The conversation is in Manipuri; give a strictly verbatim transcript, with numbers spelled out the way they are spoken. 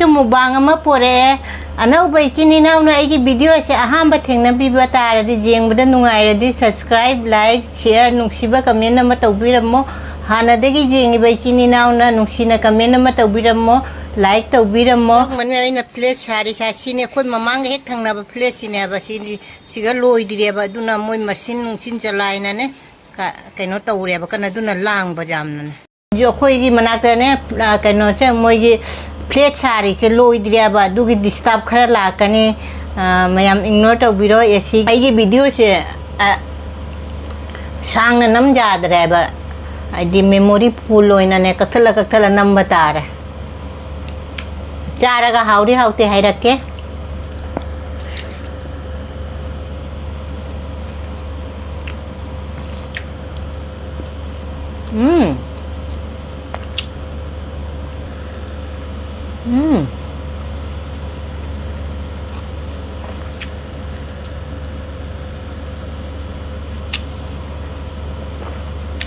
ꯃꯨꯛꯕꯥꯡ ꯑꯃ ꯄꯣꯔꯛꯑꯦ꯫ ꯑꯅꯧꯕ ꯏꯆꯤꯟ ꯏꯅꯥꯎꯅ ꯑꯩꯒꯤ ꯚꯤꯗꯤꯑꯣꯁꯦ ꯑꯍꯥꯟꯕ ꯊꯦꯡꯅꯕꯤꯕ ꯇꯥꯔꯗꯤ, ꯌꯦꯡꯕꯗ ꯅꯨꯡꯉꯥꯏꯔꯗꯤ subscribe, like, share, ꯅꯨꯡꯁꯤꯕ comment ꯑꯃ ꯇꯧꯕꯤꯔꯝꯃꯣ꯫ ꯍꯥꯟꯅꯗꯒꯤ ꯌꯦꯡꯉꯤꯕ ꯏꯆꯤꯟ ꯏꯅꯥꯎꯅ ꯅꯨꯡꯁꯤꯅ comment ꯑꯃ ꯇꯧꯕꯤꯔꯝꯃꯣ, like ꯇꯧꯕꯤꯔꯝꯃꯣ꯫ ꯑꯩꯅ plate ꯁꯥꯔꯤ ꯁꯥ-, ꯁꯤꯅꯦ ꯑꯩꯈꯣꯏ ꯃꯃꯥꯡꯒ ꯍꯦꯛ ꯊꯪꯅꯕ plateꯁꯤꯅꯦꯕ꯫ ꯁꯤꯗꯤ, ꯁꯤꯒ ꯂꯣꯏꯗ꯭ꯔꯦꯕ, ꯑꯗꯨꯅ ꯃꯣꯏ ꯃꯁꯤꯟ ꯅꯨꯡꯁꯤꯟ ꯆꯂꯥꯏꯅꯅꯦ, ꯀ-, ꯀꯩꯅꯣ ꯇꯧꯔꯦꯕ, ꯀꯟꯅ ꯑꯗꯨꯅ ꯂꯥꯡꯕ ꯌꯥꯝꯅꯅꯦ꯫ ꯍꯧꯖꯤꯛ ꯑꯩꯈꯣꯏꯒꯤ ꯃꯅꯥꯛꯇꯅꯦ, ꯑ, ꯀꯩꯅꯣꯁꯦ, ꯃꯣꯏꯒꯤ plate ꯁꯥꯔꯤꯁꯦ ꯂꯣꯏꯗ꯭ꯔꯦꯕ, ꯑꯗꯨꯒꯤ disturb ꯈꯔ ꯂꯥꯛꯀꯅꯤ꯫ ꯑ, ꯃꯌꯥꯝ ignore ꯇꯧꯕꯤꯔꯣ꯫ ꯑꯦ ꯁꯤ ꯑꯩꯒꯤ ꯚꯤꯗꯤꯑꯣꯁꯦ, ꯑ, ꯁꯥꯡꯅ ꯅꯝ ꯌꯥꯗ꯭ꯔꯦꯕ, ꯍꯥꯏꯗꯤ memory full ꯑꯣꯏꯅꯅꯦ ꯀꯛꯊꯠꯂ ꯀꯛꯊꯠꯂ ꯅꯝꯕ ꯇꯥꯔꯦ꯫ ꯆꯥꯔꯒ ꯍꯥꯎꯔꯤ ꯍꯥꯎꯇꯦ ꯍꯥꯏꯔꯛꯀꯦ꯫ ꯎꯝ꯫ ꯎꯝ꯫